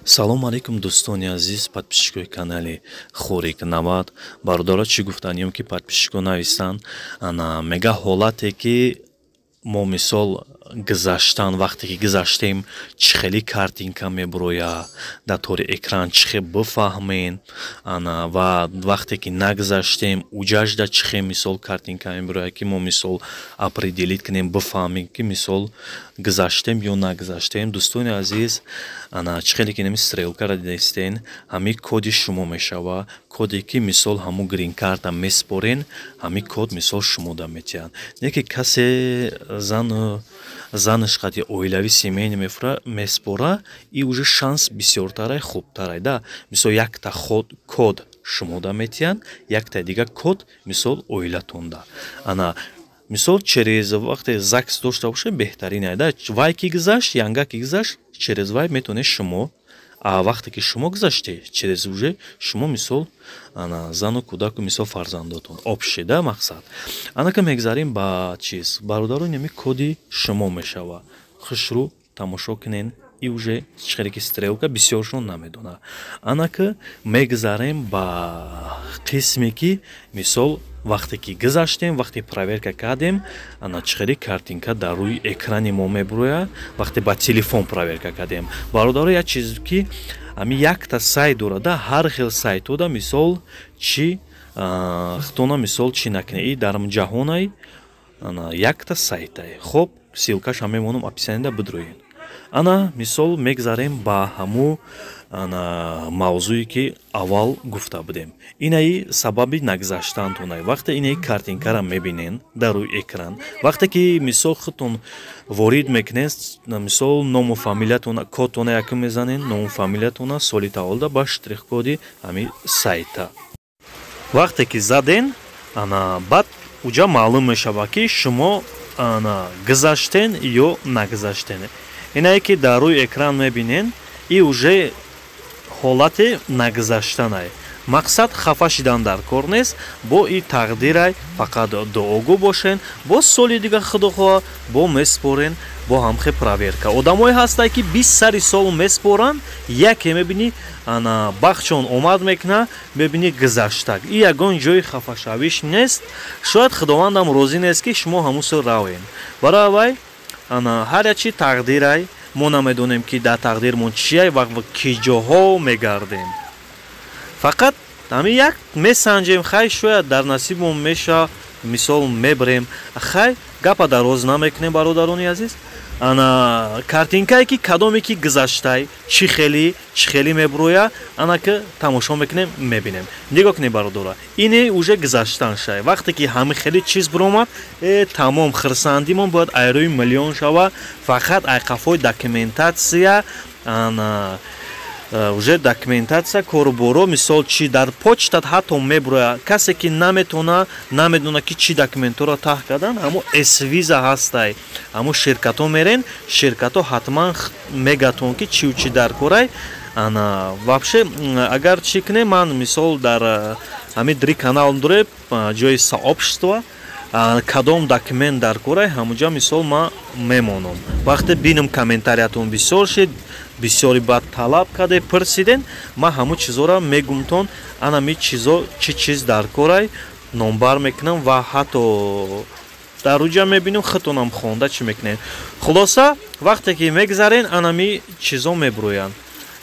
Салому алейкум, дӯстони азиз, подписчикои канали Хорик 90. Бародаро, чӣ гуфтаниём, ки подписчико нависанд, ана мега, ҳолате ки мо, мисол, гузаштан, вақте ки гузаштем, чӣ хели картинка мебуроя дар тори экран, чӣ хел бифаҳмем, ана ва вақте ки нагузаштем, уҷажда чӣ хел, мисол, картинка мебуроя, ки мо, мисол, определить кунем, бифаҳмем, ки, мисол, гузаштем ё нагузаштем. Дӯстони азиз, ана чӣ хеле ки нами стрелкаро дидастен, ҳамин коди шумо мешава, коде ки, мисол, ҳамун грин-карта меспорен, ҳамин код, мисол, шумода метиҳанд. Не ки касе зану занаш қати оилавӣ, семейный меспора, и уже шанс бисёртарай, хубтарай да. Мисол, якта код шумода метиҳанд, якта дига код, мисол, оилатонда. Ана, мисол, через вақте ЗАГС дошта бошед, беҳтарин да. Вай ки гузашт, янга ки гузашт, через вай метавонед шумо, а вақте ки шумо гузаште, через уже шумо, мисол, ана зану кӯдаку, мисол, фарзандотон общий да. Мақсад, анака мегзарем ба чиз, бародаро, нами коди шумо мешава. Хушрӯ тамошо кунен, и уже чихеле ки стрелка, бисёршон намедонад. Анака мегзарем ба қисме ки, мисол, вақте ки гузаштем, вақте проверка кардем, ана чихели картинка дар рӯи экрани мо мебурояд, вақте ба телефон проверка кардем. Бародаро, як чиз, ки ҳами якта сайт дорада, ҳар хел сайтода, мисол, чӣ хитона, мисол, чӣ накунед, и дар ҷаҳонай якта сайтай. Хоб, ссылкаша мемонам описаниеда, бидроед. Ана, мисол, мегзарем ба ҳаму ана мавзӯе ки аввал гуфта будем. Инаи сабаби нагузаштаантонай. Вақте инаи картинкара мебинен дар рӯи экран, вақте ки, мисол, худтон ворид мекунед, мисол, ному фамилиятона, кодтона якум мезанен, ному фамилиятона, соли таваллуда ба штрих-коди ҳами сайта. Вақте ки заден, ана баъд уҷа маълум мешавад, ки шумо ана гузаштен ё нагузаштен. Инае ки дар рӯи экран мебинен, и уже ҳолати нагузаштанай. Мақсад, хафа шидан дар кор нест, бо и тақдирай, фақат дуогӯ бошен. Боз соли дига, худо хоҳа, бо меспорен, бо ҳамхе проверка. Одамое ҳастанд, ки 20 сари сол меспоранд, яке мебинӣ, ана бахтшон омад мекуна, мебинӣ, гузаштак. И ягон ҷои хафашавиш нест. Шояд Худовандам розӣ нест, ки шумо ҳамун сол равен. Барои вай, ана ҳар як чи тақдирай. Мо намедонем, ки дар тақдирмон чия ва ки ҷоҳо мегардем. Фақат ҳамин як месанҷем, хай, шояд дар насибмон меша, мисол, мебарем. Хай, гапа дароз намекунем, бародарони азиз. Ана картинкае ки кадоме ки гузаштай, чӣ хели мебуроя, ана ки тамошо мекунем, мебинем. Нигоҳ кунем, бародора, ине уже гузаштан шай. Вақте ки ҳами хели чиз буромад, тамом, хирсандимон бояд айрӯи миллион шава. Фақат айқафои документация, ана уже документация, коруборо, мисол, чи дар почтат ҳатто мебуроя. Касе ки наметона, намедона, ки чӣ документҳоро таҳ кардан, ҳамо S-виза ҳастай, ҳамо ширкатҳо мерен, ширкатҳо ҳатман мегатон, ки чиу чӣ дар корай. Ана вообще, агар чӣ кунем, ман, мисол, дар ҳамин дри канал дорем, ҷои сообщество, кадом документ дар корай, ҳамуҷа, мисол, ман мемонам. Вақте бинам, комментариятон бисёр шид, бисёри баъд талаб карде, пурсиден, ман ҳамун чизоро мегумтон. Анами чизо, чӣ чиз дар корай, номбар мекунам ва ҳатто дар уҷа мебинем, худтонам хонда чӣ мекунем. Хулоса, вақте ки мегзарен, анами чизо мебурӯянд.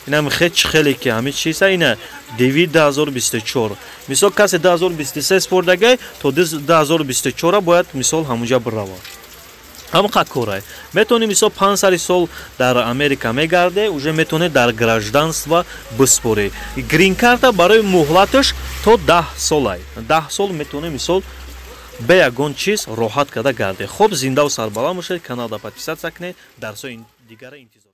Инам хеч хеле ки ҳами чиза, ина DV 2024. Мисол, касе 2023 спордагай, то 2024 бояд, мисол, ҳамунҷа биравад. Ҳамқа корай метавонӣ, мисол, 5 сари сол дар Америка мегарде, уже метавонӣ дар гражданство биспорӣ. Грин-карта барои муҳлаташ то 10 солай, 10 сол метавонӣ, мисол, бе ягон чиз роҳат карда гарде. Хоб, зиндаву сарбаланд бошед, каналда подписаться кунед, дарсҳои дигара интизор.